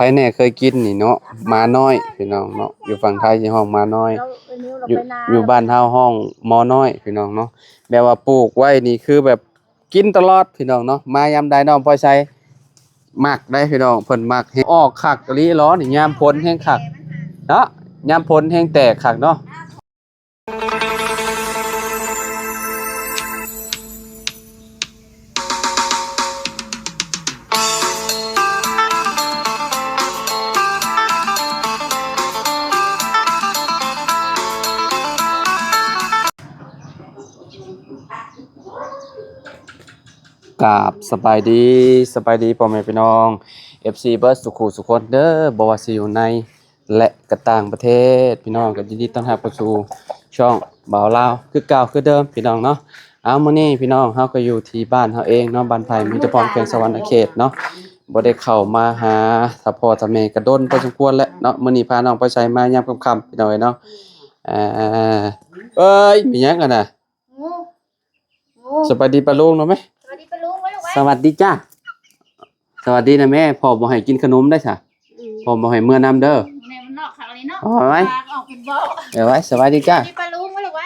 ຜແດ່ເຄີຍກິນນີ້ເນາະ ໝານ້ອຍພີ່ນ້ອງເນາະ ຢູ່ຝັ່ງໄທຊິຮ້ອງໝານ້ອຍ ຢູ່ ຢູ່ບ້ານເຮົາຮ້ອງໝໍນ້ອຍພີ່ນ້ອງເນາະ ແບບວ່າປູກໄວ້ນີ້ຄືແບບກິນຕະຫຼອດພີ່ນ້ອງເນາະ ມາຍາມໃດນ້ອງພອຍໄຊມັກໄດ໋ພີ່ນ້ອງ ເພິ່ນມັກແຮງ ອອກຄັກອີ່ຫຼີເນາະ ນີ້ຍາມຝົນແຮງຄັກເນາະ ຍາມຝົນແຮງແຕກຄັກເນາະ. ກາບສະບາຍດີ ສະບາຍດີພໍ່ແມ່ພີ່ນ້ອງ ເອັຟຊີ ເບິດສູ່ຄູ່ສູ່ຄົນເດີ ບໍ່ວ່າຊິຢູ່ໃນ ແລະ ກະຕ່າງປະເທດ ພີ່ນ້ອງກໍຍິນດີຕ້ອນຮັບເຂົ້າສູ່ຊ່ອງບ່າວລາວຄືເກົ່າຄືເດີມພີ່ນ້ອງເນາະ. ເອົາ ມື້ນີ້ພີ່ນ້ອງ ເຮົາກໍຢູ່ທີ່ບ້ານເຮົາເອງເນາະ ບ້ານໄຜ່ ເມືອງຈຳພອນ ແຂວງສະຫວັນນະເຂດເນາະ ບໍ່ໄດ້ເຂົ້າມາຫາຖ້າພໍ່ຖ້າແມ່ກໍດົນພໍສົມຄວນແລ້ວເນາະ. ມື້ນີ້ພານ້ອງໄປໃສມາຍາມຄ່ຳໆ ພີ່ນ້ອງເອີຍເນາະ. ເອີຍ ມີຫຍັງຫັ້ນນະ? ສະບາຍດີປ້າລຸງເນາະແມ່. ສະບາຍດີປ້າລຸງໄວ້ລູກໄວ້. ສະຫວັດດີຈ້າ. ສະຫວັດດີນະແມ່. ພໍ່ບໍ່ໃຫ້ກິນຂະໜົມໄດ້ຊະ. ອືມ ພໍ່ບໍ່ໃຫ້ເມືອນຳເດີ. ແມ່ມັນນອກຄັກອີ່ຫຼີເນາະ. ເອົາໄວ້ ປາກອອກເປັນບໍ່. ເອົາໄວ້ ສະບາຍດີຈ້າ. ສະບາຍດີປ້າລຸງໄວ້ລູກໄວ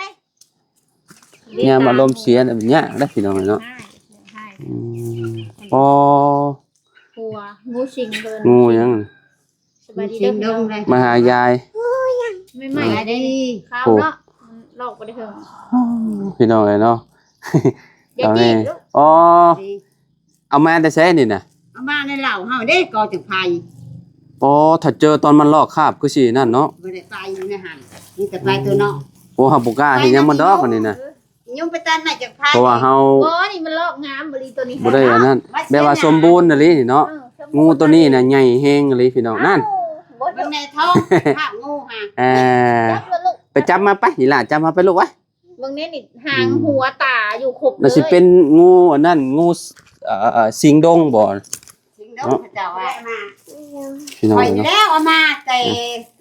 ້. ຍາມອາລົມເສຍນະ ຍາກເດ້ພີ່ນ້ອງເນາະ. ອືມ ອໍ ຫົວ ງູສິງເພິ່ນ. ງູຫຍັງ? ສະບາຍດີເດີພີ່ນ້ອງ. ມາຫາຍາຍ. ໂອ້ຍ ໃໝ່ໆ ໄດ້ຂາວເນາະ. ລອກບໍ່ໄດ້ເຖິງ ພີ່ນ້ອງເອີຍເນາະ. ຢ່າຈີບລູກ. ອໍ ເອົາມາແຕ່ໃສນີ້ນະ? ເອົາມາໃນເຫຼົ່າເຮົາເດ້ ກໍຈະໄພ. ອໍ ຖ້າເຈີຕອນມັນລອກຄາບຄືຊິນັ້ນເນາະ. ບໍ່ໄດ້ໄປຢູ່ໃນຫັ້ນ ມີແຕ່ໄປຕົວເນາະ. ໂອ້ ເຮົາບໍ່ກ້າເຮັດຫຍັງມັນດອກອັນນີ້ນະ. ຍຸງໄປຕັນໄມ້ຈາກໃຜ? ເພາະວ່າເຮົາ ບໍ່ ນີ້ມັນລອກງາມອີ່ຫຼີຕົວນີ້. ບໍ່ໄດ້ອັນນັ້ນ ແບບວ່າສົມບູນອີ່ຫຼີເນາະ. ງູຕົວນີ້ນະໃຫຍ່ແຮງອີ່ຫຼີພີ່ນ້ອງ. ນັ້ນ ເບິ່ງແນ່ທ້ອງ ພາບງູຫາ. ເອີ ໄປຈັບມາໄປ ອີ່ຫຼ້າ ຈັບມາໄປລູກໄວ້. ເບິ່ງແນ່ນີ້ ຫາງ ອືມ ຫົວຕາຢູ່ຄົບເລີຍ. ມັນຊິເປັນງູອັນນັ້ນ ງູ ເອີ ສິງດົງບໍ່? ສິງດົງເຂົາເຈົ້າວ່າ. ພີ່ນ້ອງເອີຍເນາະ ແລ້ວເອົາມາແຕ່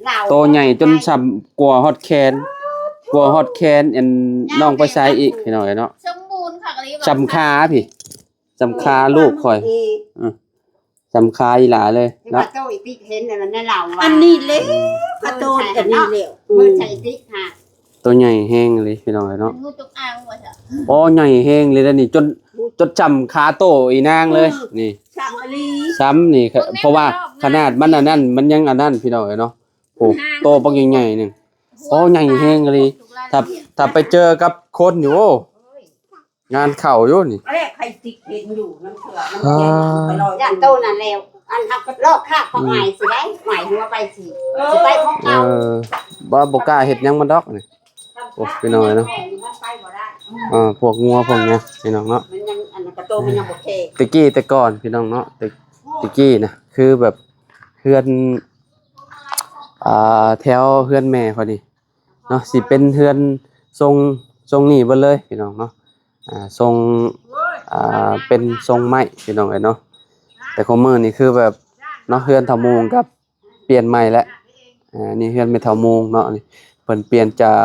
ລາວ ໂຕໃຫຍ່ຈົນສ່ຳກວ່າຮອດແຂນ ກວ່າຮອດແຂນອັນນ້ອງໄປໃສອີກ ພີ່ນ້ອງເອີຍເນາະ. ສົມບູນຄັກອີ່ຫຼີ ສ່ຳຂາພີ້ ສ່ຳຂາລູກຂ້ອຍ. ເອີ ສ່ຳຂາອີ່ຫຼ້າເລີຍເນາະ. ໂຕອີຕິເຫັນອັນນັ້ນໃນເລົ່າວ່າ ອັນນີ້ແຫຼະ ກະໂຕນອັນນີ້ແຫຼະ. ເອີ ໃສ່ຕິຫາ ໂຕໃຫຍ່ແຮງອີ່ຫຼີພີ່ນ້ອງເອີຍເນາະ. ງູຈົງອາງວ່າຊະ. ອໍ ໃຫຍ່ແຮງເລີຍນະນີ້ ຈົນ ຈົນສ່ຳຂາໂຕອີນາງເລີຍ. ນີ້ສ່ຳອີ່ຫຼີ ສ່ຳນີ້ ເພາະວ່າຂະໜາດມັນອັນນັ້ນ ມັນຍັງອັນນັ້ນພີ່ນ້ອງເອີຍເນາະ. ໂອ້ ໂຕບັກໃຫຍ່ໆ ໜຶ່ງ. ອໍ ໃຫຍ່ແຮງອີ່ຫຼີ. ຖ້າ ຖ້າໄປເຈີກັບຄົນນີ້ ໂອ້ ງານເຂົ້າຢູ່ນີ້. ແລກໃຄຕິກເຫັນຢູ່ນຳເທື່ອ ມັນເຈັບຕະຫຼອດ. ຢ້ານໂຕນັ້ນແລ້ວ ອັນຮັກລອກຄາບຂອງອ້າຍຊິໄດ້ ໝາຍຫົວໄປຊິ ເອີ ຊິໄປຂອງເກົ່າ. ເອີ ບໍ່ ບໍ່ກ້າເຮັດຫຍັງມັນດອກນີ້. ໂອ້ ພີ່ນ້ອງເອີຍເນາະ. ເອີ ພວກງົວພວກຫຍັງພີ່ນ້ອງເນາະ. ມັນຍັງ ອັນກະໂຕມັນຍັງບໍ່ແຂງ. ແຕ່ກີ້ແຕ່ກ່ອນພີ່ນ້ອງເນາະ ແຕ່ ແຕ່ກີ້ນະ ຄືແບບເຮືອນ ອ່າ ແຖວເຮືອນແມ່ຂ້ອຍນີ້ ເນາະ ຊິເປັນເຮືອນຊົງ ຊົງນີ້ເບິດເລີຍພີ່ນ້ອງເນາະ. ອ່າ ຊົງ ອ່າ ເປັນຊົງໄມ້ພີ່ນ້ອງເອີຍເນາະ. ແຕ່ຄຸມື້ນີ້ຄືແບບເນາະ ເຮືອນເຖົ້າໂມງກໍປ່ຽນໃໝ່ແລ້ວ. ອ່າ ນີ້ເຮືອນແມ່ເຖົ້າໂມງເນາະ ນີ້ເພິ່ນປ່ຽນຈາກ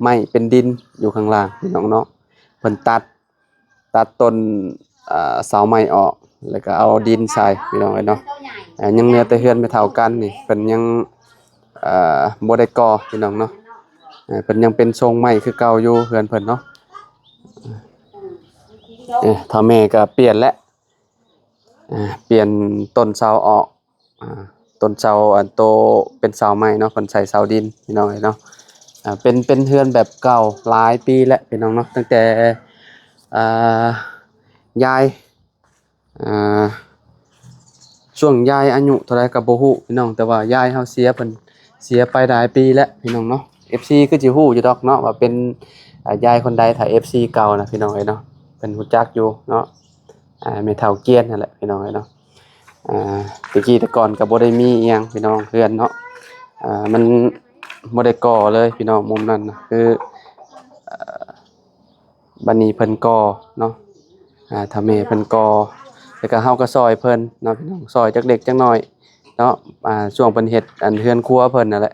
ໄມ້ເປັນດິນຢູ່ຂ້າງລ່າງພີ່ນ້ອງເນາະ. ເພິ່ນຕັດ ຕັດຕົ້ນ ອ່າ ເສົາໄມ້ອອກ ແລ້ວກໍເອົາດິນໃສ່ພີ່ນ້ອງເອີຍເນາະ. ອ່າ ຍັງເຫຼືອແຕ່ເຮືອນແມ່ເຖົ້າກັນນີ້ ເພິ່ນຍັງ ອ່າ ບໍ່ໄດ້ກໍ່ພີ່ນ້ອງເນາະ. ອ່າ ເພິ່ນຍັງເປັນຊົງໄມ້ຄືເກົ່າຢູ່ເຮືອນເພິ່ນເນາະ. ເອີ ເຖົ້າແມ່ກໍປ່ຽນແລ້ວ ອ່າ ປ່ຽນຕົ້ນເສົາອອກ. ອ່າ ຕົ້ນເສົາ ອັນໂຕເປັນເສົາໄມ້ເນາະ ເພິ່ນໃສ່ເສົາດິນພີ່ນ້ອງເອີຍເນາະ. ອ່າ ເປັນ ເປັນເຮືອນແບບເກົ່າຫຼາຍປີແລ້ວພີ່ນ້ອງເນາະ ຕັ້ງແຕ່ ອ່າ ຍາຍ ອ່າ ຊ່ວງຍາຍອາຍຸເທົ່າໃດກໍບໍ່ຮູ້ພີ່ນ້ອງ ແຕ່ວ່າຍາຍເຮົາເສຍ ເພິ່ນເສຍໄປຫຼາຍປີແລ້ວພີ່ນ້ອງເນາະ. ເອັຟຊີ ຄືຊິຮູ້ຢູ່ດອກເນາະວ່າເປັນ ອ່າ ຍາຍຄົນໃດ ຖ້າ ເອັຟຊີ ເກົ່ານະພີ່ນ້ອງເອີຍເນາະ ເພິ່ນຮູ້ຈັກຢູ່ເນາະ. ອ່າ ແມ່ເຖົ້າກຽນຫັ້ນແຫຼະພີ່ນ້ອງເອີຍເນາະ. ອ່າ ແຕ່ກີ້ແຕ່ກ່ອນກໍບໍ່ໄດ້ມີອີ່ຫຍັງພີ່ນ້ອງ ເຮືອນເນາະ. ອ່າ ມັນບໍ່ໄດ້ກໍ່ເລີຍພີ່ນ້ອງ ມຸມນັ້ນນະ ຄື ເອີ ບັດນີ້ເພິ່ນກໍ່ເນາະ. ອ່າ ຖ້າແມ່ເພິ່ນກໍ່ ແລ້ວກໍເຮົາກໍຊ່ອຍເພິ່ນເນາະພີ່ນ້ອງ ຊ່ອຍຈັກເລັກຈັກນ້ອຍເນາະ. ອ່າ ຊ່ວງເພິ່ນເຮັດອັນເຮືອນຄົວເພິ່ນນັ້ນແຫຼະ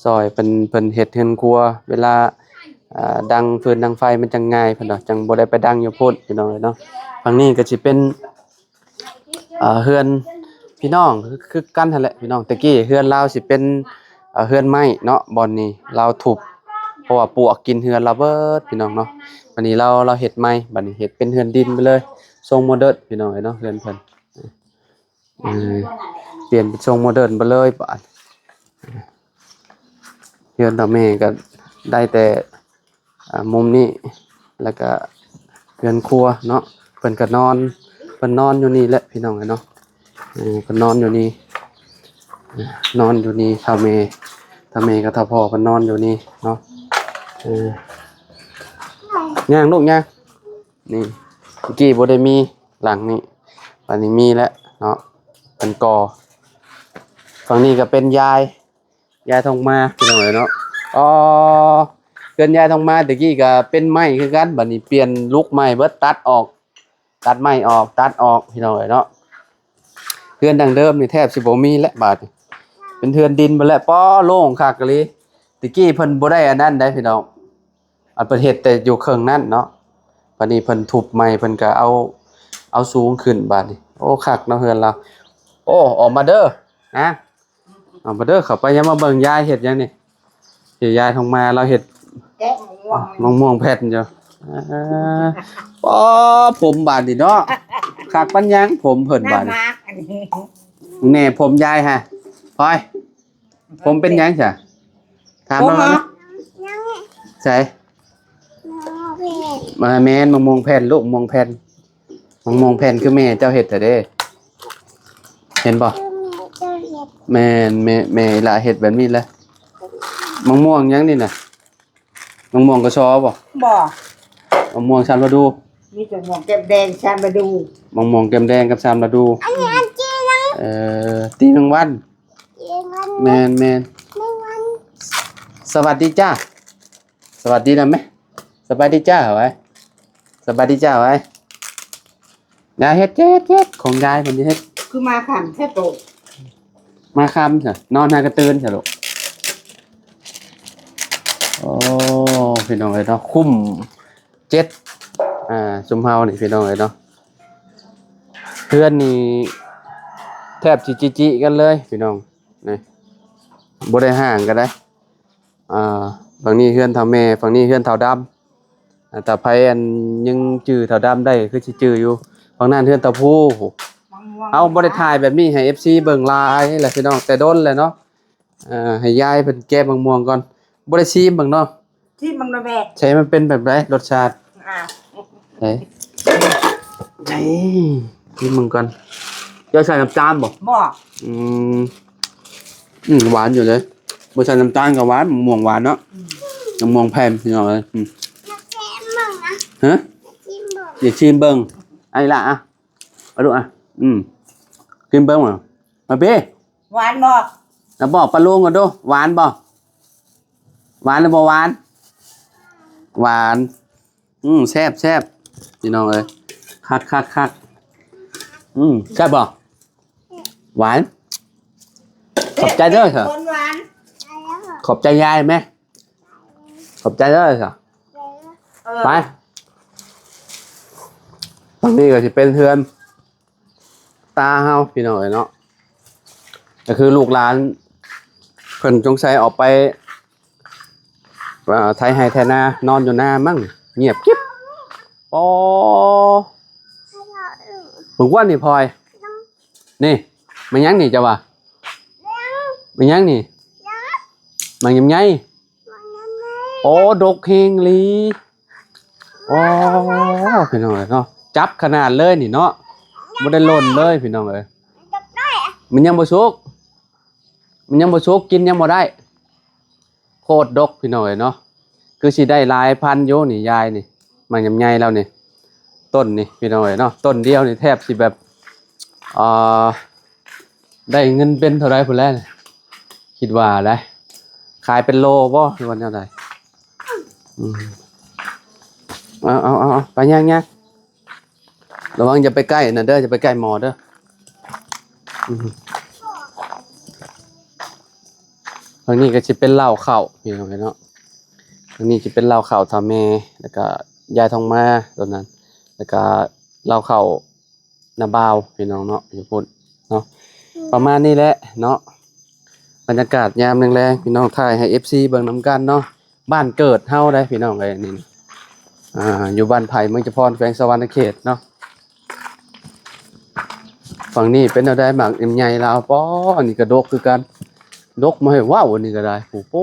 ຊ່ອຍເພິ່ນ ເພິ່ນເຮັດເຮືອນຄົວ ເວລາ ອ່າ ດັງຟືນດັງໄຟມັນຈັ່ງງ່າຍ ເພິ່ນວ່າ ຈັ່ງບໍ່ໄດ້ໄປດັງຢູ່ພຸ້ນພີ່ນ້ອງເອີຍເນາະ. ຝັ່ງນີ້ກໍຊິເປັນ ອ່າ ເຮືອນ ພີ່ນ້ອງ ຄື ຄືກັນຫັ້ນແຫຼະພີ່ນ້ອງ. ແຕ່ກີ້ເຮືອນລາວຊິເປັນ ເອີ ເຮືອນໄມ້ເນາະ ບ່ອນນີ້ລາວທຸບ ເພາະວ່າປວກກິນເຮືອນລາວເບິດພີ່ນ້ອງເນາະ. ບັດນີ້ລາວ ລາວເຮັດໃໝ່ ບັດນີ້ເຮັດເປັນເຮືອນດິນໄປເລີຍ ຊົງໂມເດີນພີ່ນ້ອງເອີຍເນາະ ເຮືອນເພິ່ນ. ເອີ ປ່ຽນເປັນຊົງໂມເດີນໄປເລີຍບາດ. ເຮືອນເຖົ້າແມ່ກໍໄດ້ແຕ່ ອ່າ ມຸມນີ້ ແລ້ວກໍເຮືອນຄົວເນາະ. ເພິ່ນກໍນອນ ເພິ່ນນອນຢູ່ນີ້ແຫຼະພີ່ນ້ອງເອີຍເນາະ. ເອີ ເພິ່ນນອນຢູ່ນີ້ ນອນຢູ່ນີ້ ເຖົ້າແມ່ ເຖົ້າແມ່ກັບເຖົ້າພໍ່ເພິ່ນນອນຢູ່ນີ້ເນາະ. ເອີ ຍ່າງລູກຍ່າງ. ນີ້ ແຕ່ກີ້ບໍ່ໄດ້ມີຫຼັງນີ້ ບັດນີ້ມີແລ້ວເນາະ ເປັນກໍ. ຝັ່ງນີ້ກໍເປັນຍາຍ ຍາຍທອງມາພີ່ນ້ອງເອີຍເນາະ. ອໍ ເຮືອນຍາຍທອງມາແຕ່ກີ້ກໍເປັນໄມ້ຄືກັນ ບັດນີ້ປ່ຽນລຸກໃໝ່ເບິດ ຕັດອອກ ຕັດໄມ້ອອກ ຕັດອອກພີ່ນ້ອງເອີຍເນາະ. ເຮືອນດັ້ງເດີມນີ້ແທບຊິບໍ່ມີແລ້ວບາດນີ້ ເປັນເຮືອນດິນເບິດແລ້ວ. ປໍ ໂລ່ງຄັກອີ່ຫຼີ. ແຕ່ກີ້ເພິ່ນບໍ່ໄດ້ອັນນັ້ນໃດພີ່ນ້ອງ ອັນເພິ່ນເຮັດແຕ່ຢູ່ເຄິ່ງນັ້ນເນາະ ບັດນີ້ເພິ່ນທຸບໃໝ່ ເພິ່ນກໍເອົາ ເອົາສູງຂຶ້ນບາດນີ້. ໂອ້ ຄັກເນາະເຮືອນລາວ. ໂອ້ ອອກມາເດີນາງ ອອກມາເດີ ເຂົ້າໄປ. ຢ່າມາເບິ່ງຍາຍເຮັດຫຍັງນີ້ ເອີ ຍາຍທອງມາລາວເຮັດ ແກະມະມ່ວງ ມະມ່ວງແຜ່ນຢູ່. ເອີ ອໍ ຜົມບາດນີ້ເນາະ ຄັກປານຫຍັງຜົມເພິ່ນບາດນີ້. ແນ່ ຜົມຍາຍຫະ ພອຍ ຜົມເປັນຫຍັງຊະ? ຖາມ ຜົມ ລາວ ເນາະ ໃສ? ມະມ່ວງແຜ່ນ ມາແມ່ນ ມະມ່ວງແຜ່ນລູກ ມະມ່ວງແຜ່ນ ມະມ່ວງແຜ່ນຄືແມ່ເຈົ້າເຮັດຫັ້ນເດ້ ເຫັນບໍ່? ຄືແມ່ເຈົ້າເຮັດ ແມ່ນ ແມ່ ແມ່ອີ່ຫຼ້າເຮັດແບບນີ້ແຫຼະ. ມະມ່ວງຫຍັງນີ້ນະ? ມະມ່ວງກະຊໍບໍ່? ບໍ່ ມະມ່ວງສາມລະດູ ມີແຕ່ມ່ວງແກ້ມແດງສາມລະດູ ມະມ່ວງແກ້ມແດງກັບສາມລະດູ. ອັນນີ້ອັນຈີນຫຍັງ? ເອີ ຕີນແມງວັນ ຕີນແມງວັນ ແມ່ນໆ ແມງວັນ. ສະຫວັດດີຈ້າ ສະຫວັດດີນຳແມະ ສະບາຍດີຈ້າ ເອົາໄວ້ ສະບາຍດີຈ້າ ເອົາໄວ້. ຍາຍເຮັດ ເຮັດ ເຮັດ ຂອງຍາຍເພິ່ນເຮັດ ຄືມາຄ່ຳແທ້ໂຕ ມາຄ່ຳຊະ ນອນຫາກະຕື່ນຊະລູກ. ໂອ້ ພີ່ນ້ອງເອີຍເນາະ ຄຸ້ມເຈັດ ອ່າ ຊຸມເຮົານີ້ພີ່ນ້ອງເອີຍເນາະ. ເຮືອນນີ້ແທບຊິຈິໆກັນເລີຍພີ່ນ້ອງ ນີ້ ບໍ່ໄດ້ຫ່າງກັນໃດ. ອ່າ ຝັ່ງນີ້ເຮືອນເຖົ້າແມ່ ຝັ່ງນີ້ເຮືອນເຖົ້າດຳ. ອ່າ ຖ້າໃຜອັນຍັງຈື່ເຖົ້າດຳໄດ້ຄືຊິຈື່ຢູ່. ຝັ່ງນັ້ນເຮືອນເຖົ້າພູ. ເຮົາບໍ່ໄດ້ຖ່າຍແບບນີ້ໃຫ້ເອັຟຊີເບິ່ງຫຼາຍແຫຼະພີ່ນ້ອງ ແຕ່ດົນແລ້ວເນາະ. ເອີ ໃຫ້ຍາຍເພິ່ນແກະໝາກມ່ວງກ່ອນ ບໍ່ໄດ້ຊີມເບິ່ງເນາະ. ຊີມເບິ່ງເນາະແມ່ ໃສ່ມັນເປັນແບບໃດລົດຊາດ? ອ້າວ ໃສ່ ໃສ່ຊີມເບິ່ງກ່ອນ. ເຈົ້າໃສ່ນ້ຳຕານບໍ່? ບໍ່. ອືມ ອືມ ຫວານຢູ່ເດ້ ບໍ່ໃສ່ນ້ຳຕານກໍຫວານ ໝາກມ່ວງຫວານເນາະ. ອືມ ໝາກມ່ວງແຜ່ນພີ່ນ້ອງເອີຍ. ອືມ ຢາກຊີມເບິ່ງນະ. ຮະ? ຢາກຊີມເບິ່ງ ຢາກຊີມເບິ່ງ. ເອົາອີ່ຫຼ້າ ອ່ະ ເອົາລູກ ອ່ະ. ອືມ ຊີມເບິ່ງ ມາພີ່. ຫວານບໍ່? ເອົາບອກປ້າລຸງກ່ອນດູ ຫວານບໍ່? ຫວານຫຼືບໍ່ຫວານ? ຫວານ. ອືມ ແຊບໆ ພີ່ນ້ອງເອີຍ ຄັກໆໆ. ອືມ ແຊບບໍ່? ຫວານ. ຂອບໃຈເດີ ຂອບໃຈຍາຍແມະ. ຂອບໃຈເດີ. ເອີ ໄປ ທາງນີ້ກໍຊິເປັນເຮືອນ ຕາເຮົາພີ່ນ້ອງເອີຍເນາະ ກໍຄືລູກຫຼານເພິ່ນສົງໄສອອກໄປ ອ່າ ໄຖໄຮ່ໄຖນາ ນອນຢູ່ນາມັ້ງ. ງຽບກິບ. ອໍ ເມື່ອວານນີ້ພອຍ ນີ້ ແມ່ນຫຍັງນີ້ເຈົ້າວ່າ? ແມ່ນຫຍັງນີ້? ໝາກຍຳໄຍ. ໂອ້ ດົກແຮງອີ່ຫຼີ. ອໍ ພີ່ນ້ອງເອີຍເນາະ ຈັບຂະໜາດເລີຍນີ້ເນາະ ບໍ່ໄດ້ຫຼົ່ນເລີຍພີ່ນ້ອງເອີຍ. ມັນຍັງບໍ່ສຸກ ມັນຍັງບໍ່ສຸກ ກິນຍັງບໍ່ໄດ້. ໂຄດດົກພີ່ນ້ອງເອີຍເນາະ ຄືຊິໄດ້ຫຼາຍພັນຢູ່ນີ້ ຍາຍນີ້ ໝາກຍຳໄຍລາວນີ້. ຕົ້ນນີ້ພີ່ນ້ອງເອີຍເນາະ ຕົ້ນດຽວນີ້ແທບຊິແບບ ອ່າ ໄດ້ເງິນເປັນເທົ່າໃດພຸ້ນແຫຼະ ຄິດວ່າໄດ໋. ຂາຍເປັນໂລບໍ່ ຫຼືວ່າແນວໃດ? ອືມ ເອົາໆໆ ໄປຍ່າງໆ ລະວັງຢ່າໄປໃກ້ນັ້ນເດີ ຢ່າໄປໃກ້ໝໍ້ເດີ. ອືມ ທາງນີ້ກໍຊິເປັນເລົ້າເຂົ້າພີ່ນ້ອງເອີຍເນາະ ທາງນີ້ຊິເປັນເລົ້າເຂົ້າຖ້າແມ່ ແລ້ວກໍຍາຍທອງມາຕົວນັ້ນ ແລ້ວກໍເລົ້າເຂົ້າ ນ້າບ່າວພີ່ນ້ອງເນາະ ຢູ່ພຸ້ນເນາະ. ປະມານນີ້ແຫຼະເນາະ ບັນຍາກາດຍາມແລງໆ ພີ່ນ້ອງ ຖ່າຍໃຫ້ເອັຟຊີເບິ່ງນຳກັນເນາະ. ບ້ານເກີດເຮົາເດ້ພີ່ນ້ອງເອີຍ ນີ້ ອ່າ ຢູ່ບ້ານໄຜ່ ເມືອງຈຳພອນ ແຂວງສະຫວັນນະເຂດເນາະ. ຝັ່ງນີ້ເປັນແນວໃດ ໝາກລຳໄຍລາວ? ປໍ ອັນນີ້ກະດົກຄືກັນ ດົກບໍ່ໃຫ້ເວົ້າ ອັນນີ້ກະໄດ້ ໂອ້ໂຫ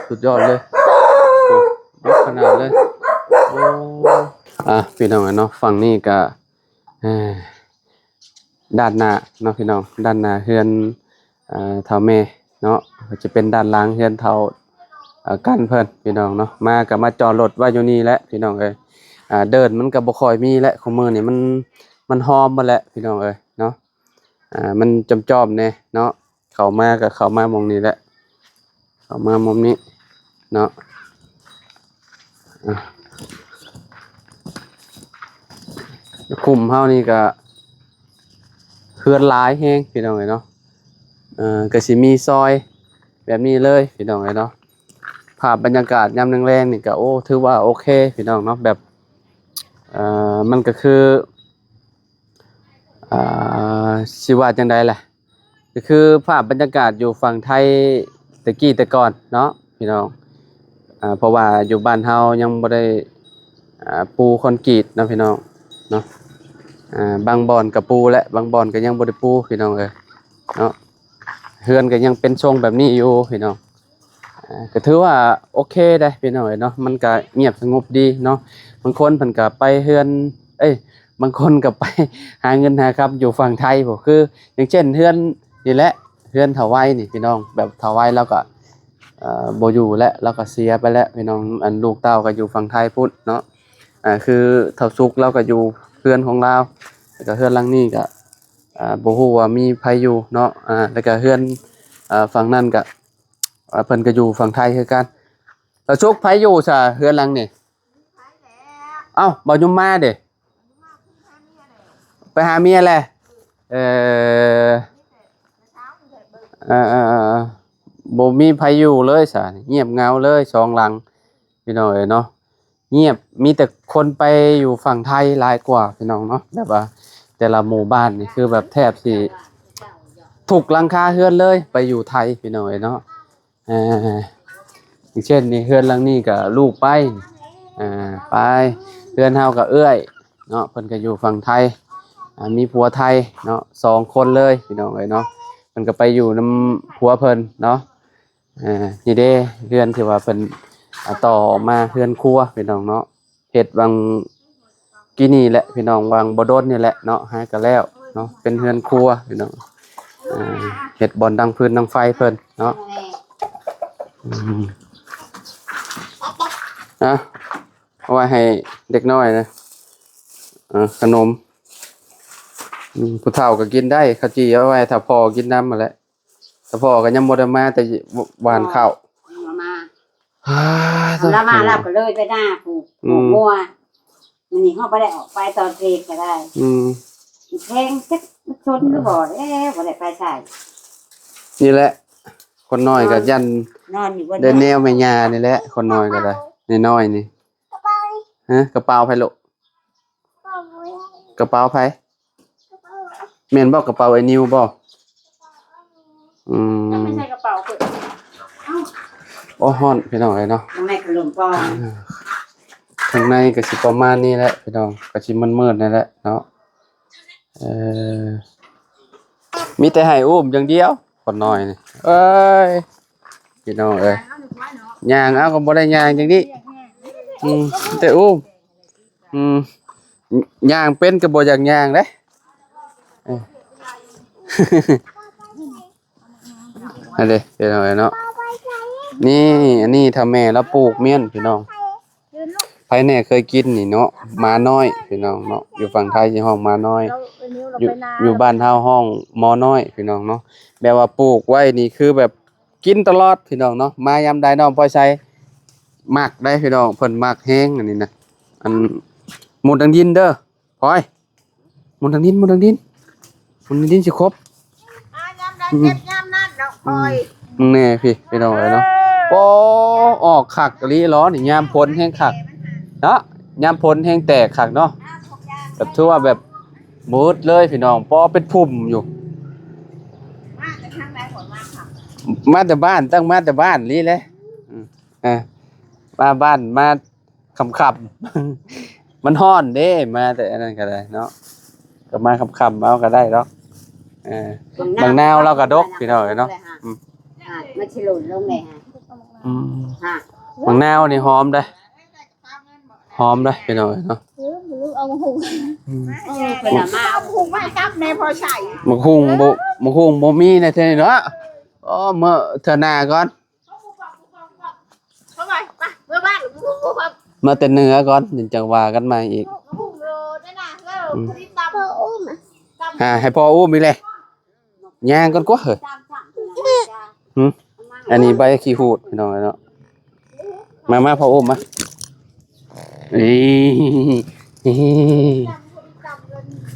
ສຸດຍອດເລີຍ ໂອ້ ດົກຂະໜາດເລີຍ ໂອ້. ອ່າ ພີ່ນ້ອງເນາະ ຝັ່ງນີ້ກະ ອ່າ ດ້ານໜ້າເນາະພີ່ນ້ອງ ດ້ານໜ້າເຮືອນ ເອີ ເຖົ້າແມ່ເນາະ ຈະເປັນດ້ານຫຼັງເຮືອນເຖົ້າ ເອີ ກັນເພິ່ນພີ່ນ້ອງເນາະ. ມາກະມາຈອດລົດໄວ້ຢູ່ນີ້ແຫຼະພີ່ນ້ອງເອີຍ. ອ່າ ເດີ່ນມັນກະບໍ່ຄ່ອຍມີແຫຼະ ຂອງມື້ນີ້ມັນ ມັນຫອມໝົດແຫຼະພີ່ນ້ອງເອີຍເນາະ. ອ່າ ມັນຈອມໆແດ່ເນາະ ເຂົ້າມາກະເຂົ້າມາໝ່ອງນີ້ແຫຼະ ເຂົ້າມາໝ່ອງນີ້ເນາະ. ອ່າ ຄຸ້ມເຮົານີ້ກະເຮືອນຫຼາຍແຮງພີ່ນ້ອງເອີຍເນາະ. ເອີ ກະຊິມີຊອຍແບບນີ້ເລີຍພີ່ນ້ອງເອີຍເນາະ. ພາບບັນຍາກາດຍາມແລງໆນີ້ກະ ໂອ້ ຖືວ່າໂອເຄພີ່ນ້ອງເນາະ ແບບ ເອີ ມັນກະຄື ອ່າ ຊິວ່າຈັ່ງໃດລະ ກະຄືພາບບັນຍາກາດຢູ່ຝັ່ງໄທແຕ່ກີ້ແຕ່ກ່ອນເນາະພີ່ນ້ອງ. ອ່າ ເພາະວ່າຢູ່ບ້ານເຮົາຍັງບໍ່ໄດ້ ອ່າ ປູຄອນກຣີດເນາະພີ່ນ້ອງເນາະ. ອ່າ ບາງບ່ອນກະປູແຫຼະ ບາງບ່ອນກະຍັງບໍ່ໄດ້ປູພີ່ນ້ອງເອີຍເນາະ. ເຮືອນກະຍັງເປັນຊົງແບບນີ້ຢູ່ພີ່ນ້ອງ. ອ່າ ກະຖືວ່າໂອເຄໄດ໋ພີ່ນ້ອງເອີຍເນາະ ມັນກະງຽບສະຫງົບດີເນາະ. ບາງຄົນເພິ່ນກະໄປເຮືອນ ເອີຍ ບາງຄົນກະໄປຫາເງິນຫາຄຳຢູ່ຝັ່ງໄທພຸ້ນ ຄືຢ່າງເຊັ່ນເຮືອນນີ້ແຫຼະ ເຮືອນທ້າວໄວນີ້ພີ່ນ້ອງ ແບບທ້າວໄວລາວກະ ເອີ ບໍ່ຢູ່ແລ້ວ ລາວກະເສຍໄປແລ້ວພີ່ນ້ອງ. ອັນລູກເຕົ້າກະຢູ່ຝັ່ງໄທພຸ້ນເນາະ. ອ່າ ຄືທ້າວສຸກລາວກະຢູ່ເຮືອນຂອງລາວ ແລ້ວກະເຮືອນຫຼັງນີ້ກະ ອ່າ ບໍ່ຮູ້ວ່າມີໃຜຢູ່ເນາະ. ອ່າ ແລ້ວກະເຮືອນ ອ່າ ຝັ່ງນັ້ນກະ ອ່າ ເພິ່ນກະຢູ່ຝັ່ງໄທຄືກັນ. ລະສຸກ ໃຜຢູ່ຊະເຮືອນຫຼັງນີ້? ເອົ້າ ບ່າວຍົມມາເດ? ໄປຫາເມຍແຫຼະ ເອີ ເອີ ບໍ່ມີໃຜຢູ່ເລີຍຊະ ງຽບເຫງົາເລີຍສອງຫຼັງ ພີ່ນ້ອງເອີຍເນາະ. ງຽບ ມີແຕ່ຄົນໄປຢູ່ຝັ່ງໄທຫຼາຍກວ່າພີ່ນ້ອງເນາະ. ແບບວ່າແຕ່ລະໝູ່ບ້ານນີ້ຄືແບບແທບຊິທຸກຫຼັງຄາເຮືອນເລີຍໄປຢູ່ໄທພີ່ນ້ອງເອີຍເນາະ. ເອີ ຢ່າງເຊັ່ນນີ້ ເຮືອນຫຼັງນີ້ກະລູກໄປ ເອີ ໄປ ເຮືອນເຮົາກະເອື້ອຍເນາະ ເພິ່ນກະຢູ່ຝັ່ງໄທ ອ່າ ມີຜົວໄທເນາະ ສອງຄົນເລີຍພີ່ນ້ອງເອີຍເນາະ. ເພິ່ນກະໄປຢູ່ນຳຜົວເພິ່ນເນາະ. ອ່າ ນີ້ເດ້ ເຮືອນທີ່ວ່າເພິ່ນ ອ່າ ຕໍ່ອອກມາ ເຮືອນຄົວພີ່ນ້ອງເນາະ. ເຮັດຫວ່າງກີ້ນີ້ແຫຼະພີ່ນ້ອງ ຫວ່າງບໍ່ດົນນີ້ແຫຼະເນາະ ຫາກະແລ້ວເນາະ ເປັນເຮືອນຄົວພີ່ນ້ອງ. ອ່າ ເຮັດບ່ອນດັງຟືນດັງໄຟເພິ່ນເນາະ. ອືມ ອ່ະ ເອົາໄວ້ໃຫ້ເດັກນ້ອຍນະ ເອີ ຂະໜົມ. ອືມ ຜູ້ເຖົ້າກະກິນໄດ້ ເຂົ້າຈີ່ເອົາໄວ້ຖ້າພໍ່ກິນນຳຫັ້ນແຫຼະ. ສະເພາະກະຍັງບໍ່ໄດ້ມາແຕ່ຫວ່ານເຂົ້າ ຍັງບໍ່ມາ. ອ່າ ລາວມາ ລາວກະເລີຍໄປນາປູກ ອືມ ປູກງົວ. ມື້ນີ້ເຮົາບໍ່ໄດ້ອອກໄປຕອນເພກະໄດ້ ອືມ ແພງຈັກມັນຊົນຫຼືບໍ່ແລ້ວ ບໍ່ໄດ້ໄປໃສ. ນີ້ແຫຼະ ຄົນນ້ອຍກະ ນອນ ຢ້ານ ນອນຢູ່ ໄດ້ແນວແມ່ຍ່ານີ້ແຫຼະ ຄົນນ້ອຍກະໄດ້ ນ້ອຍໆນີ້. ຮະ ກະເປົາໃຜລູກ? ກະເປົາໃຜ? ແມ່ນບໍ່ ກະເປົາໄອ້ນິວບໍ່? ອືມ ມັນໃສ່ກະເປົາເພິ່ນ. ໂອ້ ຮ້ອນພີ່ນ້ອງເອີຍເນາະ ຂ້າງໃນກະລົມປ່ອງ ເອີ ຂ້າງໃນກະຊິປະມານນີ້ແຫຼະພີ່ນ້ອງ ກະຊິມືດໆນັ້ນແຫຼະເນາະ. ເອີ ມີແຕ່ໃຫ້ອຸ້ມຢ່າງດຽວ ຄົນນ້ອຍນີ້ ເອີຍ ພີ່ນ້ອງເອີຍ ຍ່າງເອົາກະບໍ່ໄດ້ຍ່າງຈັ່ງນີ້ ອືມ ມີແຕ່ອຸ້ມ ອືມ ຍ່າງເປັນກະບໍ່ຢາກຍ່າງເດ້ ເອີ ຫັ້ນເດ້ ພີ່ນ້ອງເອີຍເນາະ. ນີ້ ອັນນີ້ຖ້າແມ່ລາວປູກມ້ຽນພີ່ນ້ອງ ໃຜແນ່ເຄີຍກິນນີ້ເນາະ ໝານ້ອຍພີ່ນ້ອງເນາະ ຢູ່ຝັ່ງໄທຊິຮ້ອງໝານ້ອຍ ຢູ່ ຢູ່ບ້ານເຮົາຮ້ອງໝໍນ້ອຍພີ່ນ້ອງເນາະ. ແບບວ່າປູກໄວ້ນີ້ຄືແບບກິນຕະຫຼອດພີ່ນ້ອງເນາະ ມາຍາມໃດນ້ອງພອຍໄຊມັກໄດ໋ພີ່ນ້ອງ ເພິ່ນມັກແຮງອັນນີ້ນະ. ອັນ ໝູດດັງດິນເດີ ພອຍ ໝູດດັງດິນ ໝູດດັງດິນ ໝູດດັງດິນຊິຄົບ ອ່າ ຍາມໃດ ອືມ ເກັບຍາມນັ້ນດອກ ອືມ ພອຍ. ເບິ່ງແນ່ພີ່ ພີ່ນ້ອງເອີຍເນາະ ໂອ້ ອອກຄັກອີ່ຫຼີເນາະ ຍາມຝົນແຮງຄັກເນາະ ຍາມຝົນແຮງແຕກຄັກເນາະ. ແບບຖືວ່າແບບໝົດເລີຍພີ່ນ້ອງ ປໍ ເປັນພຸ່ມຢູ່ ມາແຕ່ບ້ານ ຕ້ອງມາແຕ່ບ້ານນີ້ແຫຼະ ອືມ ອ່າ ມາບ້ານ ມາຄ່ຳໆ ມັນຮ້ອນເດ້ ມາແຕ່ອັນນັ້ນກໍໄດ້ເນາະ ກໍມາຄ່ຳໆ ເອົາກໍໄດ້ດອກ ເອີ ບັກນາວລາວກໍດົກ ພີ່ນ້ອງເອີຍເນາະ ອືມ ອ່າ ມັນຊິຫຼົ່ນລົງແລ້ວ ອືມ ຮະ ບັກນາວນີ້ຫອມເດ້ ຫອມເດ້ພີ່ນ້ອງເອີຍເນາະ ເອີ ບໍ່ຮູ້ເອົາມາຫຸງ ອືມ ເອີ ເພິ່ນເອົາມາຫຸງມາໃຫ້ກັບແດ່ພໍໃຊ້ ໝາກຫຸງບໍ່ ໝາກຫຸງບໍ່ມີໃນເທື່ອນີ້ເນາະ ໂອ້ ເມື່ອເທື່ອໜ້າກ່ອນ ເອົາໄປ ໄປ ເມືອບ້ານ ມາແຕ່ເໜືອກ່ອນ ຈັ່ງວ່າກັນໃໝ່ອີກ ໝາກຫຸງໂລໄດ້ນະ ເອີ ອືມ ຜູ້ທີ່ຕຳ ພໍ່ອຸ້ມ ຕຳ ຫາໃຫ້ພໍ່ອຸ້ມອີກແຫຼະ ຍ່າງກ່ອນກວ່າເຮີ້ຍ ຫຶ ອັນນີ້ໃບຂີ້ຫູດພີ່ນ້ອງເອີຍເນາະ ມາ ມາ ພໍ່ອຸ້ມມາ ນີ້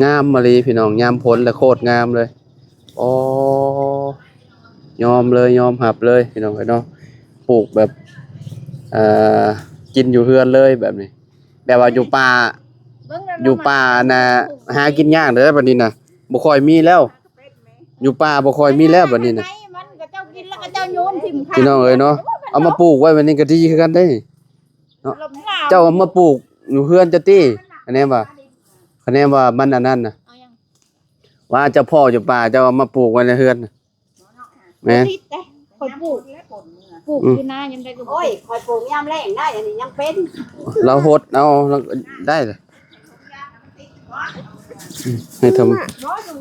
ງາມມາລີພີ່ນ້ອງ ຍາມຝົນລະໂຄດງາມເລີຍ ໂອ້ ຍອມເລີຍ ຍອມຮັບເລີຍພີ່ນ້ອງເອີຍເນາະ ປູກແບບ ເອີ ກິນຢູ່ເຮືອນເລີຍແບບນີ້ ແບບວ່າຢູ່ປ່າ ຢູ່ປ່ານະ ຫາກິນຍາກເດີ້ບັດນີ້ນະ ບໍ່ຄ່ອຍມີແລ້ວ ຢູ່ປ່າບໍ່ຄ່ອຍມີແລ້ວບັດນີ້ນະ ມັນກະເຈົ້າກິນແລ້ວກະເຈົ້າໂຍນຖິ້ມ ພີ່ນ້ອງເອີຍເນາະ ເອົາມາປູກໄວ້ບັດນີ້ກະດີຄືກັນເດ້ເນາະ ເຈົ້າເອົາມາປູກຢູ່ເຮືອນເຈົ້າຕິ ຄະແນນວ່າ ຄະແນນວ່າມັນອັນນັ້ນນະ ວ່າເຈົ້າພໍ້ຢູ່ປ່າ ເຈົ້າເອົາມາປູກໄວ້ໃນເຮືອນນະ ແມ່ນ ຂ້ອຍປູກ ປູກ ອືມ ຢູ່ນາຍາມໃດກໍບໍ່ ໂອ້ຍ ຂ້ອຍປູກຍາມແລ້ງໄດ້ ອັນນີ້ຍັງເປັນ ລາວຫົດເອົາ ລາວໄດ້ລະ ອືມ ໃຫ້ທຳ ມາ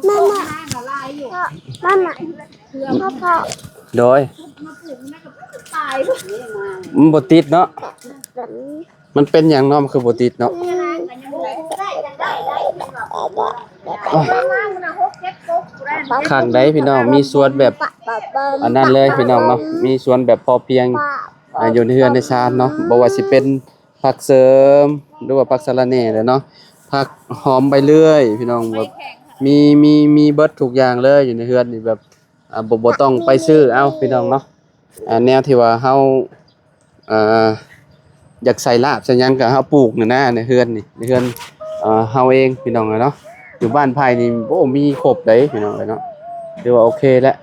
ມາ ມາ ມາ ໂດຍ ມັນບໍ່ຕິດເນາະ ມັນເປັນຫຍັງເນາະ ມັນຄືບໍ່ຕິດເນາະ ຄັກໃດພີ່ນ້ອງ ມີສວນແບບ ອັນນັ້ນເລີຍພີ່ນ້ອງເນາະ ມີສວນແບບພໍພຽງ ອ່າ ຢູ່ໃນເຮືອນໃນຊານເນາະ ບໍ່ວ່າຊິເປັນຜັກເສີມ ຫຼືວ່າຜັກສະລະແໜ່ແຫຼະເນາະ ຜັກຫອມໃບເລື່ອຍພີ່ນ້ອງ ແບບມີ ມີ ມີເບິດທຸກຢ່າງເລີຍ ຢູ່ໃນເຮືອນນີ້ແບບ ອ່າ ບໍ່ ບໍ່ຕ້ອງໄປຊື້ເອົາພີ່ນ້ອງເນາະ ອ່າ ແນວທີ່ວ່າເຮົາ ອ່າ ຢາກໃສ່ລາບໃສ່ຫຍັງກະເຮົາປູກນີ້ນະ ໃນເຮືອນນີ້ ໃນເຮືອນ ອ່າ ເຮົາເອງພີ່ນ້ອງເອີຍເນາະ ຢູ່ບ້ານໃຜນີ້ ໂອ້ ມີຄົບເດ້ພີ່ນ້ອງເອີຍເນາະ ຖືວ່າໂອເຄແລ້ວ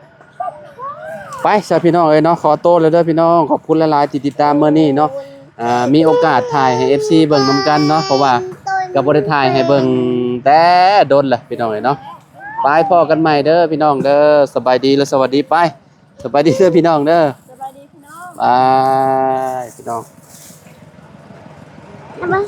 ໄປຊະພີ່ນ້ອງເອີຍເນາະ ຂໍໂຕແລ້ວເດີພີ່ນ້ອງ ຂອບຄຸນຫຼາຍໆທີ່ຕິດຕາມມື້ນີ້ເນາະ ອ່າ ມີໂອກາດຖ່າຍໃຫ້ເອັຟຊີເບິ່ງນຳກັນເນາະ ເພາະວ່າກໍບໍ່ໄດ້ຖ່າຍໃຫ້ເບິ່ງແຕ່ດົນແຫຼະພີ່ນ້ອງເອີຍເນາະ ໄປພໍ້ກັນໃໝ່ເດີພີ່ນ້ອງເດີ ສະບາຍດີ ແລະ ສະຫວັດດີ ໄປ ສະບາຍດີເດີພີ່ນ້ອງເດີ ສະບາຍດີພີ່ນ້ອງ ບາຍພີ່ນ້ອງ ເອົາມາ